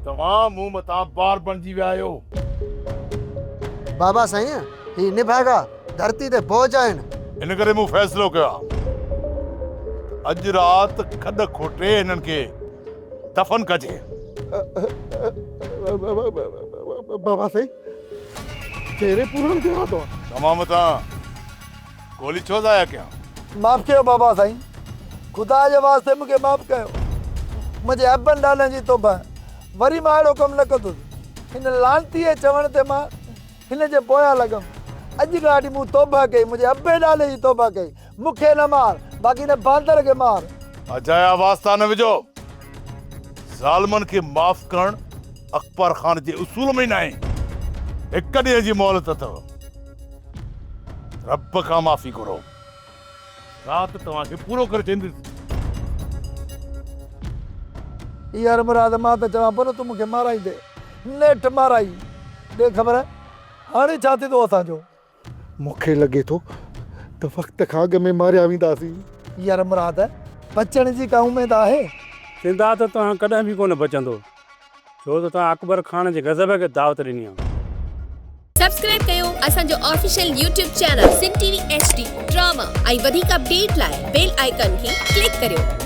توهان مون مٿان بار بڻجي ويا آهيو. بابا سائين، هي نڀاڳا ڌرتي تي بوجهه آهن. ان ڪري مون فيصلو ڪيو آهي ته اڄ رات کڏ کوٽي هنن کي دفن ڪجي. بابا سائين، چهري پورڻ جو ارادو آهي. توهان مٿان گولي ڇو ضايع ڪيان؟ معاف ڪيو بابا سائين، خدا جي واسطي مون کي معاف ڪيو. منهنجي ابن ڏاڏن جي توبه، وري مان اهڙو ڪم نه ڪندس. هن لعنتيء جي چوڻ تي مان هن جي پويان لڳم. اڄ کان وٺي مون توبه ڪئي، منهنجي ابي ڏاڏي جي توبه ڪئي. مون کي نه مار، باقي هن باندر کي مار. اجايا واسطا نه وجهو. ظالمن کي معاف ڪرڻ اڪبر خان جي اصول ۾ ئي ناهي. هڪ ڏينهن جي مهلت اٿو. رب کان معافي گهرو. رات توهان کي پورو ڪري ڇڏيندس. يار مراد مان ته چوان پيو نه تون مون کي مارائيندين. نيٺ مارائي. ڏي خبر هاڻي ڇا ٿيندو اسان جو. مون کي لڳي ٿو ته وقت کان اڳ ۾ ماريا وينداسين. يار مراد بچڻ جي ڪا اميد آهي؟ زنده ته توهان ڪڏهن به ڪونه بچندو. ڇو ته توهان اڪبر خان جي غضب کي دعوت ڏني آهي. سبسڪرائب ڪيو اسان جو official YouTube channel Sindh T V H D drama ۽ وڌيڪ اپڊيٽ لاء بيل آئيڪان کي ڪلڪ ڪريو.